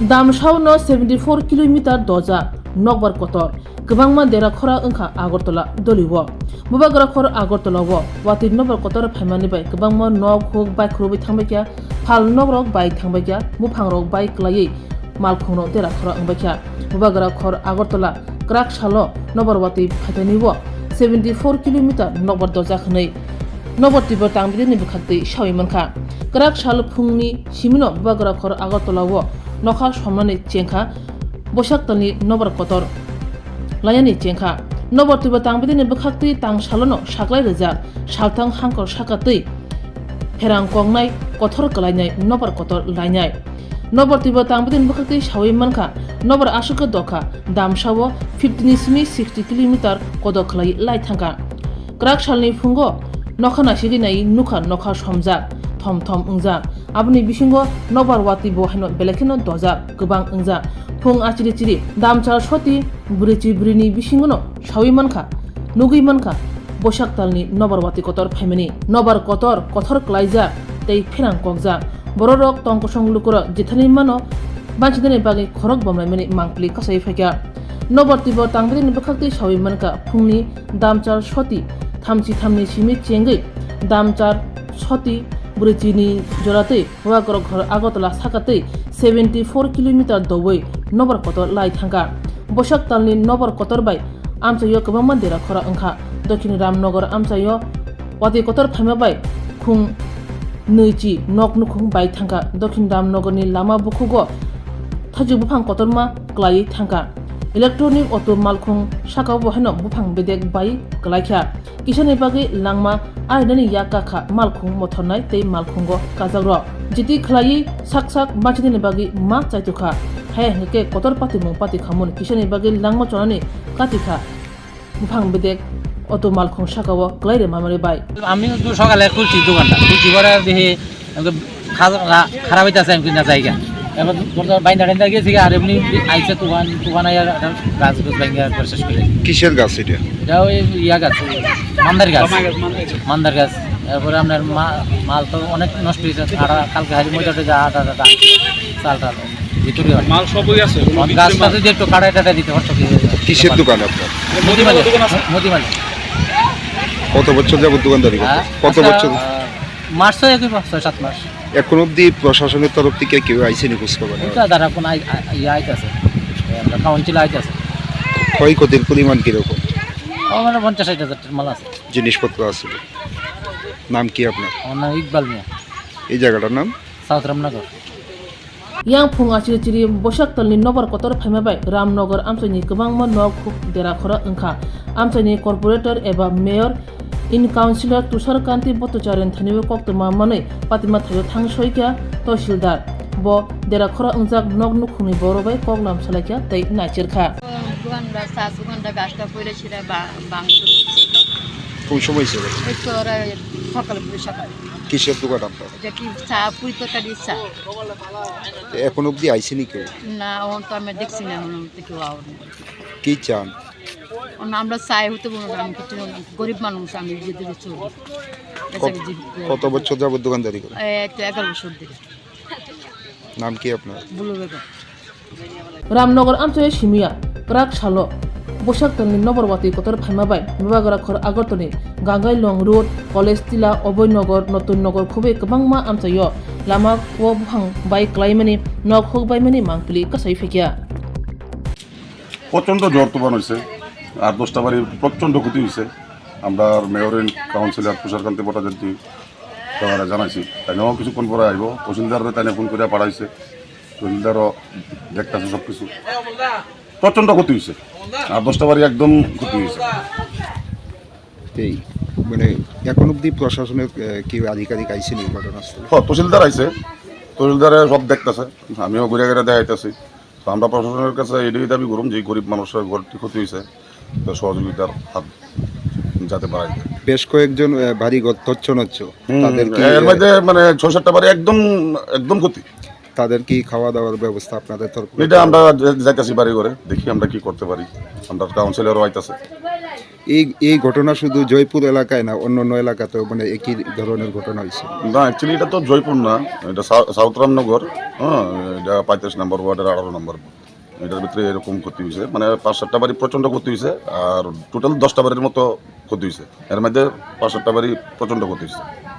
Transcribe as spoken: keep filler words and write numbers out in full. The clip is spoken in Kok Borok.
Damsao no seventy four kilometer doja nokbar kotor, kwbangma dera khora wngkha Agartala doliwo. Bubagra khor Agartala o watwi nokbar kotor phaimani bai kwbangma nok huk bai khurubwi thangbaikha, phal nokrok bai thangbaikha, buphangrok bai kwlaiwi malkhungrok dera khora wngbaikha. Bubagra khor Agartala kwrak salo nokbar watwi phaitani o seventy four kilometer nokbar doja hwnwi nokbar twibo tangbidini bwkhaktwi sawi mankha. Kwrak sal phungni simino Bubagra khor Agartala o nokha somnani chengkha, Boisaktalni nokbar kotor lainani chengkha. Nokbar twibo tangbidini bwkhaktwi tang salono saklai rijak, salthang hangkor saka twi pherang koknai kothor kwlainai nokbar kotor lainai. Nokbar twibo tangbidini bwkhaktwi sawi mankha, nokbar aswk dokha Damsao fifty ni simi sixty kilometer kodo khlai lai thangkha. Kwrak salni phungo nokha naisigwi nai nukha nokha somjak, thom thom wngjak. Aboni bisingo nokbar watwi bo haino belai kheno dojak, kwbang wngjak. Phung achiri chiri Damchal soti bwrwi chi bwrwini bisingono sawi mankha, nugwi mankha Boisaktalni nokbar watwi kotor phaimani. Nokbar kotor, kothor kwlaijak tei pherang kokjak. Bororok tong kosong lukurok jethani mano banchidini bagwi khorok bomlaimani mangpili kasai phaikha. Nokbar twibo tangbidini bwkhaktwi sawi mankha, phungni Damchal soti thamchi thamni simi chengwi Damchal soti bwrwi chini joratwi Bubagra khor Agartala saka twi seventy four kilometer dowi nokbar kotor lai thangkha. Boisaktalni nokbar kotor bai amchaio kwbangma dera khora wngkha. Dokhin Ramnagar amchaio watwi kotor phaima bai khung nwichi nok nukhung bai thangkha. Dokhin Ramnagarni lama bukhugo thajuk buphang kotorma kwlaiwi thangkha. Electronic auto malkhung saka bo haino buphang bedek bai kwlaikha. Kisani bagwi langma arinani yak kakha malkhung mothornai tei malkhungo kajakrok. Jiti khlaiwi sak sak bachidini bagwi ma chaitukha. Haya hwnkhe kotor patimung pati khamuni kisani bagwi langma chonani katikha. Buphang bedek auto malkhung sakao kwlai rema mani bai. আমি তো সকালে খুলছি দোকানটা, খুলছি পরে দেখি আমাকে খারাপ, খারাপ হইতেছে, আমি কিনা জায়গা। এবার ধরো বাইন্দা টাইন্দা গেছি আর এমনি আইসে তুফান, তুফান আইয়া একটা গাছ গুছ ভাঙ্গা একবার শেষ করে। কিসের গাছ এটা? এটা ওই ইয়া গাছ, ওই মান্দার গাছ। মান্দার গাছ। এরপরে আপনার মা-, মাল তো অনেক নষ্ট হয়েছে। আটা কালকে হারি ময়দা টয়দা, আটা টাটা, চাল টাল ভিতরে হয়। মাল সবই আছে, কোনো গাছ টাছ যদি একটু কাটায় টাটায় দিতে পারতো কি হয়েছে? কিসের দোকান আপনার? মুদিমালে। মুদিমালে। কত বছর যাবত দোকানদারি করছেন? হ্যাঁ? কত আচ্ছা, বছর? আহ, মাস তো একই বা, ছয় সাত মাস। এখন অবধি প্রশাসনের তরফ থেকে কেউ আইসেনি খোঁজ খবর? ওটা তারা কোন আই-, আই-, ইয়ে আইতাছে, এ, আমরা কাউন্সিল আইতাছে। ক্ষয়ক্ষতির পরিমাণ কিরকম? ও, মানে, পঞ্চাশ ষাট হাজার টাকার মাল আছে। জিনিসপত্র আছে। নাম কি আপনার? আমার নাম ইকবাল মিয়া। এই জায়গাটার নাম? সাউথ Ramnagar. Yang phung achiri chiri Boisaktalni nokbar kotor phaima bai Ramnagar amchaini kwbangma nok huk dera khora wngkha. Amchaini corporator eba mayor in councillor Tushar Kanti Bhattacharya thani koktwma manwi patima thaio thang soikha tahsildar. Bo dera khora wngjak nok nukhungni borok bai koklam salaikha tei naicherkha. দোকানটা, চা দোকানটা গাছটা পড়ে সেটা বা-, ভাঙচুর। কোন সময় ছিল? এই তো ওরা সকালে, পুরো সকালে। কিসের দোকান আপনার? এটা কি চা, পুরি তরকারি চা। তো এখন অবধি আইসেনি কেউ? না, এখন তো আমরা দেখছি না, এখন তো কেউ আওয়ার নেই। কি চান? এখন আমরা চাই হতে বলবো, আমি কিছু গরিব মানুষ, আমি যদি চলি। কত, বেচাকেজি করে। কত বছর যাবত দোকানদারি করে? এই তো এগারো বছর ধরে। নাম কি আপনার? বুলু Begum. Ramnagar amchaio simiya kwrak salo Boisaktalni nokbar watwi kotor phaima bai Bubagra khor Agartalni Gangailong Road, College Tila, Oboi Nagar, Notun Nagar khobwi kwbangma amchaio lama o buphang bai kwlaimani nok huk baimani mangpili kasai phaikha. প্রচণ্ড ঝড় তুফান হয়েছে, আট দশটা বাড়ির প্রচণ্ড ক্ষতি হয়েছে। আমরা মেয়র এন্ড কাউন্সিলর তুষারকান্তি ভট্টাচার্য তারা জানাইছি, তাই নাও কিছুক্ষণ পরে আইব। তহসিলদাররে তাই ফোন করে পাঠাইছে, তহসিলদারও দেখতেছে সব কিছু। প্রচণ্ড ক্ষতি হয়েছে, আর দশটা বাড়ি একদম ক্ষতি হয়েছে। এই মানে এখন অবধি প্রশাসনের, আহ, কেউ আধিকারিক আইসেনি ঘটনাস্থলে? হ্যাঁ, তহসিলদার আইছে, তহসিলদারে সব দেখতেছে, আমিও ঘুরে ঘুরে দেখাইতেছি। তো আমরা প্রশাসনের কাছে এটাই দাবি করুম যে এই গরিব মানুষের ঘরটি ক্ষতি হয়েছে, তো সহযোগিতার হাত যাতে বাড়ায়। বেশ কয়েকজন, আহ, ভারী গর্ত হচ্ছন হচ্ছে, হুম, তাদের কি, এর আহ, মধ্যে মানে ছয় সাতটা বাড়ি একদম, একদম ক্ষতি। তাদের কি খাওয়া দাওয়ার ব্যবস্থা আপনাদের তরফ থেকে? এটা আমরা যা-, যাইতাছি বাড়ি ঘরে, দেখি আমরা কি করতে পারি। আমরা কাউন্সিলরও আইতাছে। এই এই ঘটনা শুধু জয়পুর এলাকায় না, অন্য অন্য এলাকাতেও মানে একই ধরনের ঘটনা হয়েছে? না, অ্যাকচুয়ালি এটা তো জয়পুর না, এটা সা- সাউথ রামনগর। হ্যাঁ, এটা পঁয়ত্রিশ নম্বর ওয়ার্ডের আঠারো নম্বর বুথ। এটার ভিতরে এরকম ক্ষতি হয়েছে, মানে পাঁচ সাতটা বাড়ি প্রচণ্ড ক্ষতি হয়েছে, আর টোটাল দশটা বাড়ির মতো ক্ষতি হয়েছে। এর মধ্যে পাঁচ সাতটা বাড়ি প্রচণ্ড ক্ষতি হয়েছে।